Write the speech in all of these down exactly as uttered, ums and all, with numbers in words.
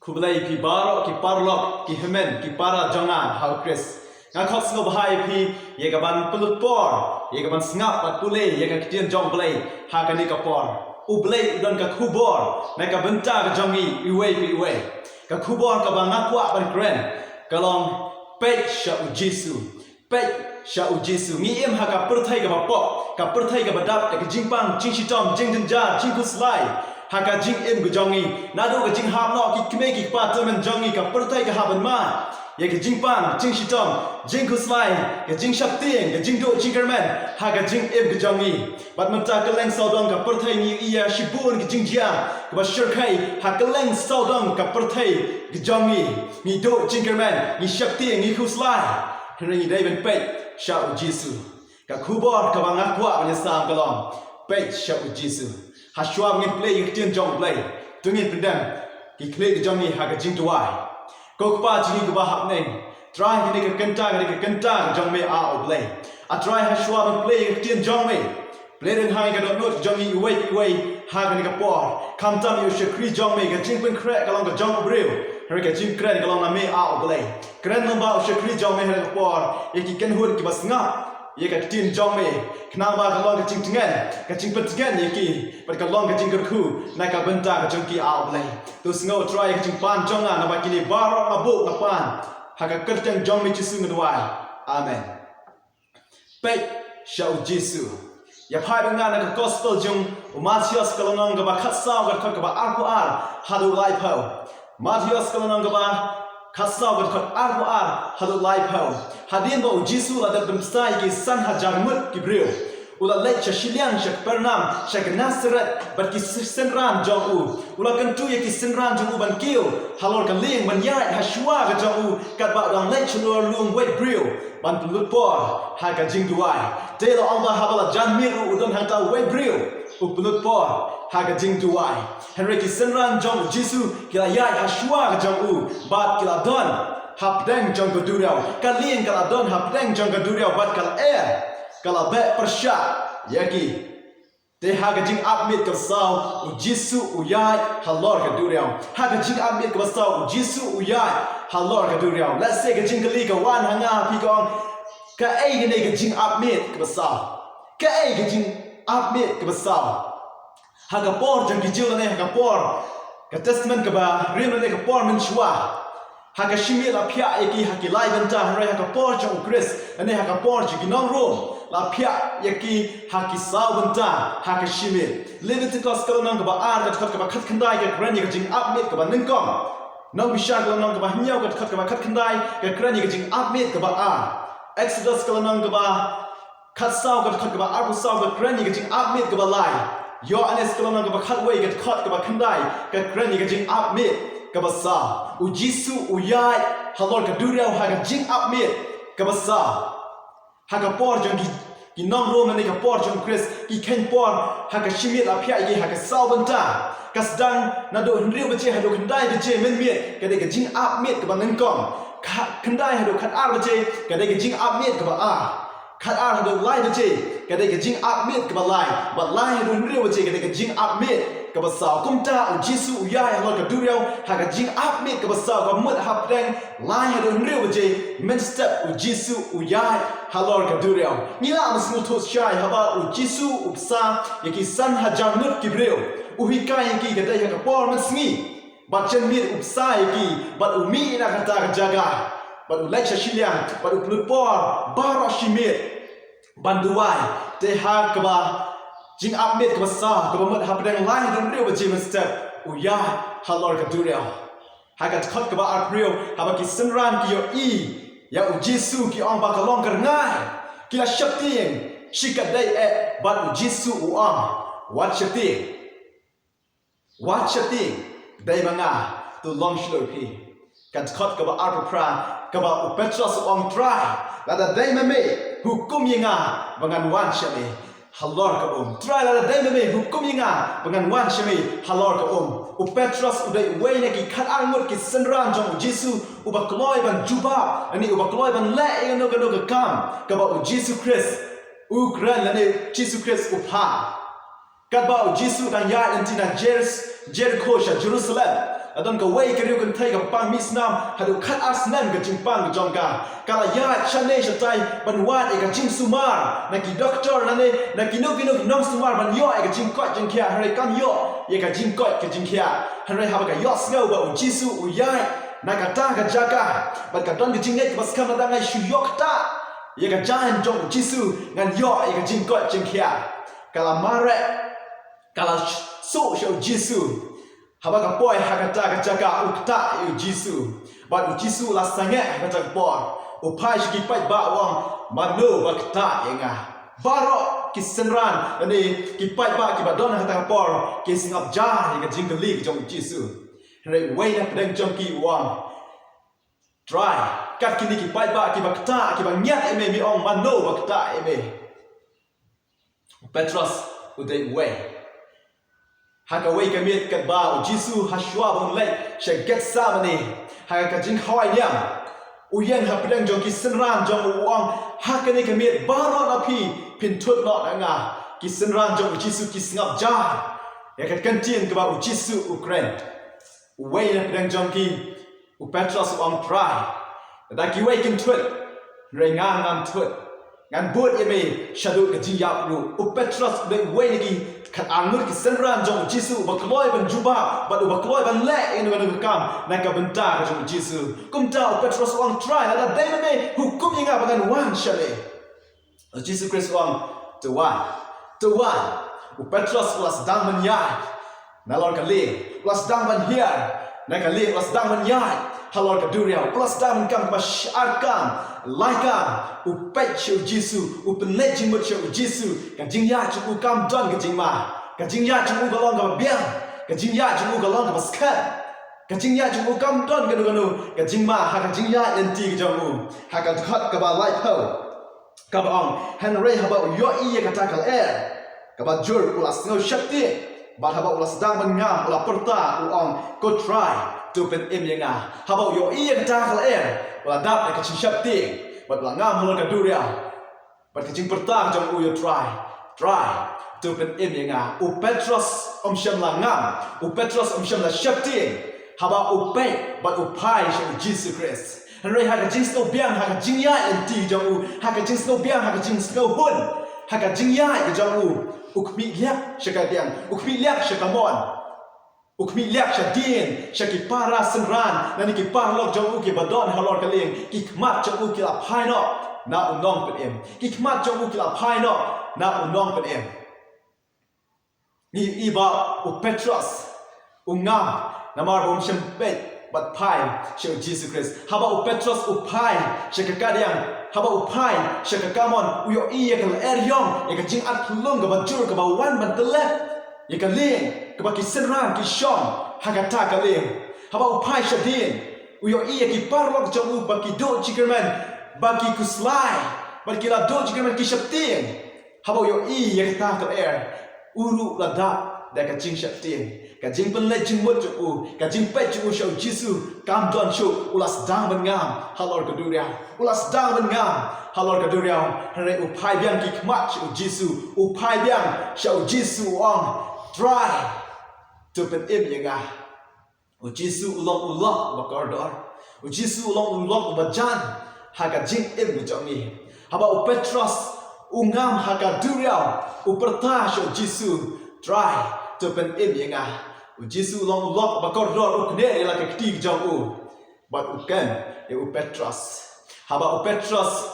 Khublei phi baroh ki paralok, ki hynmen, ki para jong nga ha u Khrist. Nga khot sngewbha ïa phi ïa ka ban pynlut por, ïa ka ban sngap bad pule ïa ka ktien jong u Blei ha kane ka por. U Blei u don ka khubor na ka bynta ka jong ngi iwei pa iwei. Ka khubor kaba nga kwah ban kren ka long: Peit sha u Jisu. Peit sha u Jisu. Ngi im ha ka pyrthei kaba pop, ka pyrthei kaba dap da ka jingpang, jingshitom, jingjynjar, jingkhuslai. Ha ka jingim ka jong ngi, naduh ka jinghap noh ki kmie ki kpa tymmen jong ngi, ka pyrthei ka hap ban mad ïa ka jingpang, jingshitom, jingkhuslai, ka jingsheptieng, ka jingduh jingkyrmen ha ka jingim ka jong ngi. Bad mynta kylleng sawdong ka pyrthei ngi ïohi ïa shibun ki jingjia kaba shyrkhei ha kylleng sawdong ka pyrthei ka jong ngi. Ngi duh jingkyrmen, ngi sheptieng, ngi khuslai. Hynrei ngi dei ban peit sha u Jisu. Ka khubor kaba nga kwah ban ïasam ka long: Peit sha u Jisu. Hashwa ba ngin pule ïa ka ktien jong u Blei, to ngin pyndem ki khlieh ka jong ngi ha ka jingduwai. Ko Kpa jong ngi kaba ha bneng, Trai, kane ka kynta, kane ka kynta ka jong me, A u Blei. A Trai, hashwa ban pule ïa ka ktien jong me, plie ryngha ïa ka dohnud jong ngi iwei pa iwei ha kane ka por. Khamtam ïa u shakri jong me, ka jingpynkhreh ka long ka jong u briew, hynrei ka jingkren ka long na me, A u Blei. Kren lyngba u shakri jong me ha kane ka por ïa ki kynhun kiba sngap ïa ka ktien jong me, khnang ba ka long ka jingtngen, ka jingpyntngen ïa ki, bad ka long ka jingkyrkhu na ka bynta ka jong ki, A u Blei. To sngew, Trai, ïa ka jingpan jong nga, naba kine baroh nga buh, nga pan ha ka kyrteng jong me Jisu nga duwai. Amen. Peit sha u Jisu. Ïa phai bad nga na ka Gospel jong u Mathaios, ka lynnong kaba khatsaw, ka dkhot kaba arphew ar haduh laiphew. Mathaios, ka lynnong kaba khatsaw, ka dkhot arphew ar haduh laiphew. Hadien ba u Jisu u la dep ban bsa ïa ki san hajar ngut ki briew, u la leit sha shiliang, sha Kapernaum, sha Gennesaret, bad ki s-, synran jong u. U la kyntu ïa ki synran jong u ban kiew halor ka lieng ban ïaid hashwa ka jong u, katba u dang leit shalor lum wei briew ban pynlut por ha ka jingduwai. Te la ong ba haba la jan miet ruh u don hangta uwei briew u pynlut por ha ka jingduwai. Hynrei ki synran jong u Jisu ki la ïaid hashwa ka jong u bad ki la don hapdeng jong ka duriaw. Ka lieng ka la don hapdeng jong ka duriaw bad ka lyer ka la beh pyrshah ïa ki. Te ha ka jingap miet kaba saw, u Jisu u ïaid halor ka duriaw. Ha ka jingap miet kaba saw, u Jisu u ïaid halor ka duriaw. Lehse ka jingkylli ka wan ha nga, phi ka ong, kaei kane ka jingap miet kaba saw? Kaei ka jingap miet kaba saw? Ha ka por jong ki Jiw lane ha ka por ka Testament kaba rim lane ka por mynshuwa, ha ka shimiet la phiah ïa ki ha ki lai bynta, hynrei ha ka por jong u Khrist lane ha ka por jong ki nong Rom, la phiah ïa ki ha ki saw bynta ha ka shimiet. Leviticus ka lynnong kaba ar, ka dkhot kaba khatkhyndai, ka kren ïa ka jingap miet kaba nyngkong. Nongbishar ka lynnong kaba hynñiew, ka dkhot kaba khatkhyndai, ka kren ïa ka jingap miet kaba ar. Exodus ka lynnong kaba khatsaw, ka dkhot kaba arphew saw, ka kren ïa ka jingap miet kaba lai. Ïoannis ka lynnong kaba khatwei, ka dkhot kaba khyndai, ka kren ïa ka jingap miet kaba saw. U Jisu u ïaid halor ka duriaw ha ka jingap miet kaba saw. Ha ka por jong ki, ki nong Rom lane ka por jong u Khrist, ki kheiñ por ha ka shimiet la phiah ïa ki ha ka saw bynta. Ka sdang naduh hynriew baje haduh khyndai baje mynmiet, ka dei ka jingap miet kaba nyngkong. Ka khyndai haduh khatar baje, ka dei ka jingap miet kaba ar. Khatar haduh lai baje, ka dei ka jingap miet kaba lai, bad lai haduh hynriew baje, ka dei ka jingap miet kaba saw. Kumta u Jisu u ïaid halor ka duriaw ha ka jingap miet kaba saw, ka mut hapdeng lai haduh hynriew baje mynstep u Jisu u ïaid halor ka duriaw. Ngi lah ban sngewthuh shai haba u Jisu u bsa ïa ki san hajar ngut ki briew, u hikai ïa ki ka dei ha ka por mynsngi. Bad janmiet u bsa ïa ki, bad u mih na kata ka jaka, bad u leit sha shiliang, bad u pynlut por baroh shi miet ban duwai. Te ha kaba jingap miet kaba saw, kaba mut hapdeng lai haduh hynriew baje mynstep, u ïaid halor ka duriaw. Ha ka dkhot kaba arphew, haba ki synran ki ïohi ïa u Jisu, ki ong ba ka long ka rngai. Ki la sheptieng shikatdei eh, bad u Jisu u ong, wat sheptieng. Wat sheptieng, dei ma nga, to long shlur phi. Ka dkhot kaba arphew phra, kaba u Petros u ong, Trai, lada dei ma me, hukum ïa nga ba ngan wan sha me halor ka um. Trai, lada dei ma me, hukum ïa nga ba ngan wan sha me halor ka um. U Petros u dei uwei na ki khatar ngut ki synran jong u Jisu, uba kloi ban jubab, lane uba kloi ban leh ïa kano kano ka kam kaba u Jisu Khrist u kren lane u Jisu Khrist u phah. Katba u Jisu u dang ïaid lynti na Jer-, Jerikho sha Jerusalem, Ka don kawei ka riew kynthei kaba pang mih snam haduh khatar snem ka jingpang ka jong ka. Ka la ïaid shane shatai ban wad ïa ka jingsumar na ki doktor lane na kino kino ki nongsumar ban ïoh ïa ka jingkoit jingkhiah, hynrei kam ïoh ïa ka jingkoit ka jingkhiah. Hynrei haba ka ïohsngew ba U Jisu u ïaid na kata ka jaka, bad ka don ka jingngeit kaba skhem, lada ngan shu ïoh ktah ïa ka jaiñ jong U Jisu, ngan ïoh ïa ka jingkoit jingkhiah. Ka la mareh, ka la suh sha U Jisu. Haba ka poi ha kata ka jaka, u ktah ïa U Jisu. Bad U Jisu u la sangeh ha kata ka por. U phai sha ki paidbah, u ong, mano ba ktah ïa nga? Baroh ki synran lane ki paidbah kiba don ha kata ka por ki sngap jar ïa ka jingkylli ka jong U Jisu. Hynrei uwei na pdeng jong ki u ong, Trai, kat kine ki paidbah kiba ktah, kiba ngiat ïa me, me ong mano ba ktah ïa me? U Petros u dei uwei. Ha kawei ka miet katba U Jisu, ha shuwa ba un leit sha Gethsemane, ha ka jingkhawai niam, u ïeng ha pdeng jong ki synran jong u, u ong, ha kane ka miet baroh na phi phin thut noh na nga. Ki synran jong U Jisu ki sngap jar ïa ka ktien kaba U Jisu u kren. Uwei na pdeng jong ki, u Petros u ong, Trai, lada kiwei kin thut, hynrei nga ngam thut. Ngan bud ïa me shaduh ka jingïap ruh. U Petros u dei uwei na ki khatar ngut ki synran jong U Jisu uba kloi ban jubab bad uba kloi ban leh ïa kano kano ka kam na ka bynta ka jong U Jisu. Kumta u Petros u ong, Trai, lada dei ma me, hukum ïa nga ba ngan wan shane. U Jisu Khrist u ong, to wan, to wan. U Petros u la sdang ban ïaid nalor ka lieng, u la sdang ban hiar na ka lieng, u la sdang ban ïaid halor ka duriaw, u la sdang ban kam kaba shah, ar kam, lai kam. U peit sha U Jisu, u pynleit jingmut sha U Jisu. Ka jingïaid jong u kam don ka jingma. Ka jingïaid jong u ka long kaba biang. Ka jingïaid jong u ka long kaba skhem. Ka jingïaid jong u kam don kano kano ka jingma ha ka jingïaid lynti ka jong u. Ha ka dkhot kaba laiphew, kaba ong, hynrei haba u ïohi ïa kata ka lyer kaba jur, u la sngew sheptieng. Bad haba u la sdang ban ngam, u la pyrta, u ong, ko Trai, to pynim ïa nga. Haba u ïohi ïa kata ka lyer, u la dap da ka jingsheptieng bad u la ngam halor ka duriaw. Bad ka jingpyrta ka jong u ïa U Trai, Trai, to pynim ïa nga. U Petros um shym la ngam, u Petros um shym la sheptieng haba u peit bad u phai sha U Jisu Khrist. Hynrei ha ka jingsngewbiang, ha ka jingïaid lynti jong u, ha ka jingsngewbiang, ha ka jingsngewhun, ha ka jingïaid ka jong u, u khmih liak sha ka diang, u khmih liak sha ka mon, u khmih liak shadien sha ki para synran lane ki paralok jong u kiba don halor ka lieng. Ki khmat jong u ki la phai noh na u nongpynim. Ki khmat jong u ki la phai noh na u nongpynim. Ngi ïohi ba u Petros u ngam namar ba um shym peit bad phai sha U Jisu Khrist. Haba u Petros u phai sha ka kadiang, haba u phai sha ka kamon, u ïohi ïa ka lyer ïong, ïa ka jingarphyllung kaba jur kaba wan ban tyllep ïa ka lieng kaba ki synran ki shong ha kata ka lieng. Haba u phai shadien, u ïohi ïa ki paralok jong u ba ki duh jingkyrmen, ba ki khuslai, ba ki la duh jingkyrmen, ki sheptieng. Haba u ïohi ïa kata ka lyer, u ruh u la dap da ka jingsheptieng. Ka jingpynleit jingmut jong u, ka jingpeit jong u sha U Jisu kam don shuh. U la sdang ban ngam halor ka duriaw, u la sdang ban ngam halor ka duriaw. Hynrei u phai biang ki khmat sha U Jisu, u phai biang sha U Jisu, u ong, Trai, to pynim ïa nga. U Jisu u long u lok uba kordor. U Jisu u long u lok uba jan ha ka jingim ka jong ngi. Haba u Petros u ngam ha ka duriaw, u pyrta sha U Jisu, Trai, to pynim ïa nga. U Jisu u long u lok uba kordor, u knieh ïa la ka kti ka jong u bad u kem ïa u Petros. Haba u Petros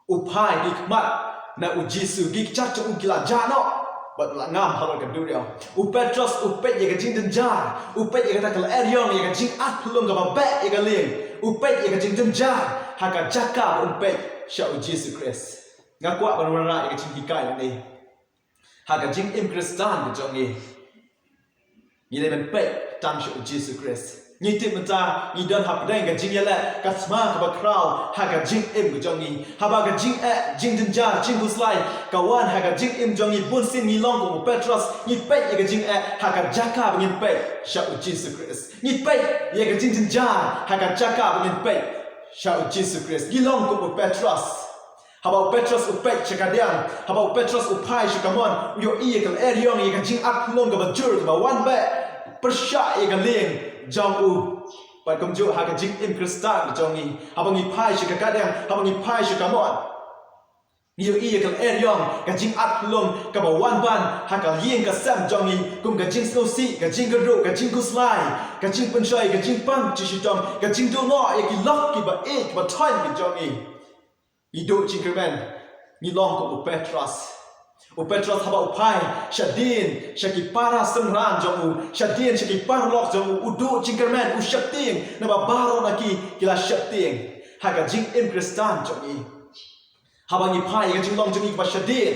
u phai, ki khmat na U Jisu, ki kjat jong u ki la jah noh bad u la ngam halor ka duriaw. U Petros u peit ïa ka jingjynjar, u peit ïa kata ka lyer ïong, ïa ka jingarphyllung kaba beh ïa ka lieng, u peit ïa ka jingjynjar ha ka jaka ba un peit sha U Jisu Khrist. Nga kwah ban wanrah ïa ka jinghikai lane ha ka jingim Khristan ka jong ngi. Ngi dei ban peit tang sha U Jisu Khrist. Ngi tip mynta ngi don hapdeng ka jingïaleh, ka thma kaba khraw ha ka jingim ka jong ngi. Haba ka jingeh, jingjynjar, jingkhuslai ka wan ha ka jingim jong ngi, bun sien ngi long kum u Petros, ngi peit ïa ka jingeh ha ka jaka ba ngin peit sha U Jisu Khrist. Ngi peit ïa ka jingjynjar ha ka jaka ba ngin peit sha U Jisu Khrist. Ngi long kum u Petros. Haba u Petros u peit sha ka diang, haba u Petros u phai sha ka mon, u ïohi ïa ka lyer ïong, ïa ka jingarphyllung kaba jur kaba wan beh. pyrshah ïa ka lieng jong u. Bad kumjuh ha ka jingim Khristan jong ngi, haba ngi phai sha ka kadiang, haba ngi phai sha ka mon, ngi ïohi ïa ka lyer ïong, ka jingat lum kaba wan ban ha ka ïing ka sem jong ngi, kum ka jingsngewsih, ka jingkyrduh, ka jingkhuslai, ka jingpynshoi, ka jingpang jingshitom, ka jingduh noh ïa ki lok kiba ïeit kiba thoiñ ki jong ngi. Ngi duh jingkyrmen, ngi long kum u Petros. U Petros haba u phai shadien sha ki para synran jong u, shadien sha ki paralok jong u, u duh jingkyrmen, u sheptieng, naba baroh na ki ki la sheptieng. Ha ka jingim Khristan jong ngi, haba ngi phai ïa ka jinglong jong ngi kaba shadien,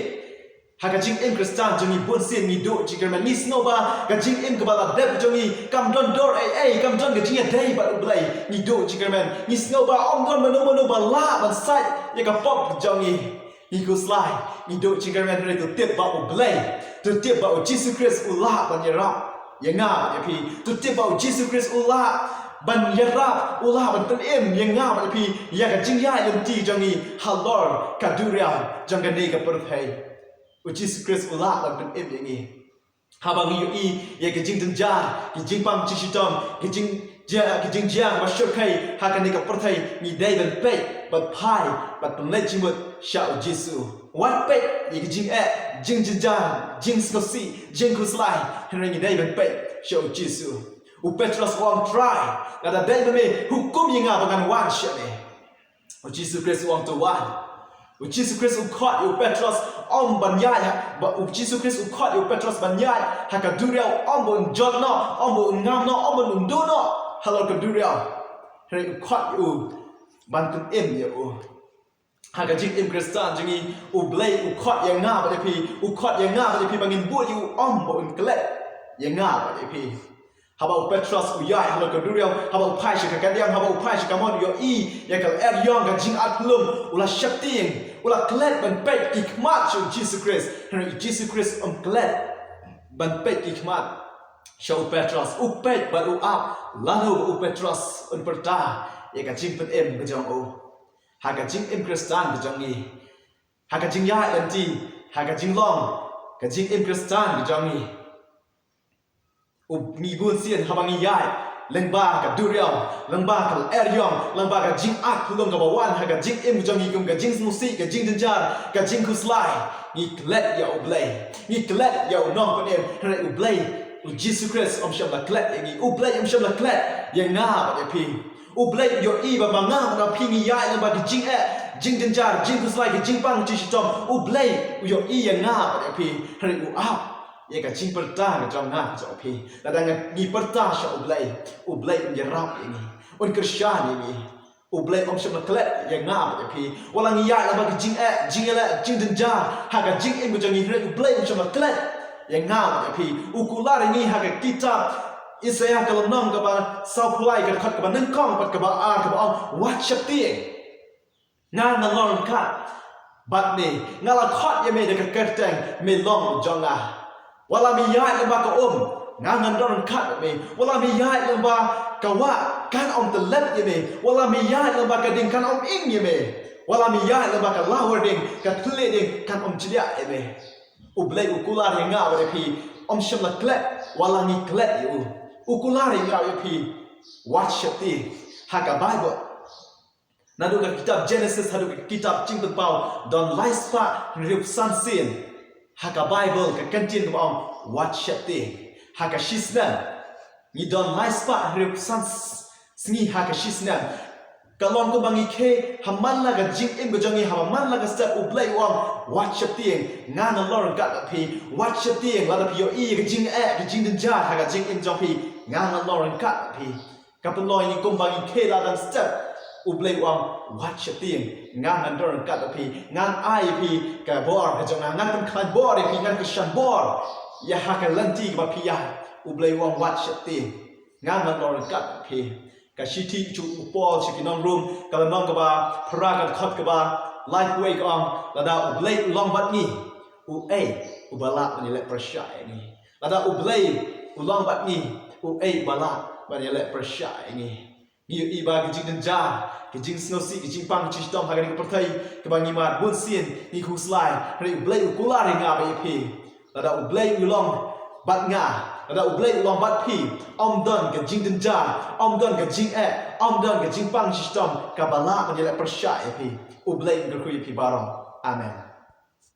ha ka jingim Khristan jong ngi bunsien ngi duh jingkyrmen. Ngi sngew ba ka jingim kaba la dep jong ngi kam don dor ei ei, kam don ka jingïadei bad U Blei. Ngi duh jingkyrmen. Ngi sngew ba ym don mano mano ba lah ban sait ïa ka pop jong ngi. Ngi khuslai, ngi duh jingkyrmen hynrei to tip ba U Blei, to tip ba U Jisu Khrist u lah ban ïarap ïa nga bad ïa phi. To tip ba U Jisu Khrist u lah ban ïarap, u lah ban pynim ïa nga bad ïa phi ïa ka jingïaid lynti jong ngi halor ka duriaw jong kane ka pyrthei. U Jisu Khrist u lah ban pynim ïa ngi. Haba ngi ïohi ïa ka jingjynjar, ka jingpang jingshitom, ka jingjia, ka jingjia kaba shyrkhei ha kane ka pyrthei, ngi dei ban peit, ban phai, ban pynleit jingmut sha U Jisu. Wat peit ïa ka jingeh, jingjynjar, jingsngewsih, jingkhuslai, hynrei ngi dei ban peit sha U Jisu. U Petros u ong, Trai, lada dei ba me, hukum ïa nga ba ngan wan sha me. U Jisu Khrist u ong, to wan. U Jisu Khrist u khot ïa u Petros, ym ban ïaid, ba, U Jisu Khrist u khot ïa u Petros ban ïaid ha ka duriaw, ym ban jot noh, ym ban ngam noh, ym ban duh noh halor ka duriaw. Hynrei u khot ïa u ban pynim ïa u. Ha ka jingim Khristan jong ngi, U Blei u khot ïa nga bad ïa phi, u khot ïa nga bad ïa phi ba ngin bud ïa u, ym ban klet ïa nga bad ïa phi. Haba u Petros u ïaid halor ka duriaw, haba u phai sha ka kadiang, haba u phai sha ka mon, u ïohi ïa ka lyer ïong, ka jingat lum, u la sheptieng, u la klet ban peit ki khmat sha U Jisu Khrist. Hynrei U Jisu Khrist um klet ban peit ki khmat sha u Petros. U peit bad u ap lano ba u Petros un pyrta ïa ka jingpynim ka jong u. Ha ka jingim Khristan ka jong ngi, ha ka jingïaid lynti, ha ka jinglong ka jingim Khristan ka jong ngi, u, ngi bunsien haba ngi ïaid lyngba ka duriaw, lyngba ka lyer ïong, lyngba ka jingat lum kaba wan ha ka jingim ka jong ngi, kum ka jingsngewsih, ka jingjynjar, ka jingkhuslai, ngi klet ïa U Blei, ngi klet ïa U Nongpynim. Hynrei U Blei, U Jisu Khrist um shym la klet ïa ngi. U Blei um shym la klet ïa nga bad ïa phi. U Blei u ïohi ba ma nga bad ma phi ngi ïaid lyngba ki jingeh, jingjynjar, jingkhuslai, ki jingpang jingshitom. U Blei u ïohi ïa nga bad ïa phi. Hynrei u ap ïa ka jingpyrta ka jong nga ka jong phi. Lada ngi pyrta sha U Blei, U Blei un ïarap ïa ngi, un kyrshan ïa ngi. U Blei um shym la klet ïa nga bad ïa phi. Wat la ngi ïaid lyngba ki jingeh, jingïaleh, jingjynjar ha ka jingim ka jong ngi, hynrei U Blei um shym la klet ïa nga bad ïa phi. U kular ïa ngi ha ka kitab Isaiah ka lynnong kaba sawphew lai, ka dkhot kaba nyngkong bad kaba ar, kaba ong, wat sheptieng, nga ngan long ryngkat bad me. Nga la khot ïa me da ka kyrteng, me long u jong nga. Wat la me ïaid lyngba ka um, nga ngan don ryngkat bad me. Wat la me ïaid lyngba ka wah, kan ym tyllep ïa me. Wat la me ïaid lyngba ka ding, kan ym ing ïa me. Wat la me ïaid lyngba ka lawar ding, ka thylliej ding, kan ym jliah ïa me. U Blei u kular ïa nga bad ïa phi, um shym la klet wat la ngi klet ïa u. U kular ïa nga bad ïa phi, wat sheptieng. Ha ka Baibl, naduh ka kitab Genesis haduh ka kitab Jingpynpaw, don lai spah hynriewphew san sien ha ka Baibl ka kyntien kaba ong, wat sheptieng. Ha ka shisnem, ngi don lai spah hynriewphew san s-, sngi ha ka shisnem. Ka long kumba ngi khie ha man la ka jingim ka jong ngi, ha man la ka step, U Blei u ong, wat sheptieng, nga ngan long ryngkat bad phi. Wat sheptieng, lada phi ïohi ka jingeh, ka jingjynjar ha ka jingim jong phi, nga ngan long ryngkat bad phi. Ka pynlong ïa ngi kumba ngi khie la dang step. U Blei u ong, wat sheptieng, nga ngan don ryngkat bad phi. Ngan ai ïa phi ka bor ka jong nga, ngan pynkhlaiñ bor ïa phi, ngan kyrshan bor ïa ha ka lynti kaba phi ïaid. U Blei u ong, wat sheptieng, nga ngan long ryngkat bad phi. Ka shithi jong u Paul sha ki nong Rom, ka lynnong kaba phra, ka dkhot kaba laiphew wei, ka ong, lada U Blei u long bad ngi, uei uba lah ban ïaleh pyrshah ïa ngi? Lada U Blei u long bad ngi, uei uba lah ban ïaleh pyrshah ïa ngi? Ngi ïohi ba ki jingjynjar, ki jingsngewsih, ki jingpang jingshitom ha kane ka pyrthei kaba ngi mad bunsien ngi khuslai, hynrei U Blei u kular ïa nga bad ïa phi, lada U Blei u long bad nga, Lada U Blei u long bad phi, ym don ka jingjynjar, ym don ka jingeh, ym don ka jingpang shitom kaba lah ban ïaleh pyrshah ïa phi. U Blei un kyrkhu ïa phi baroh. Amen.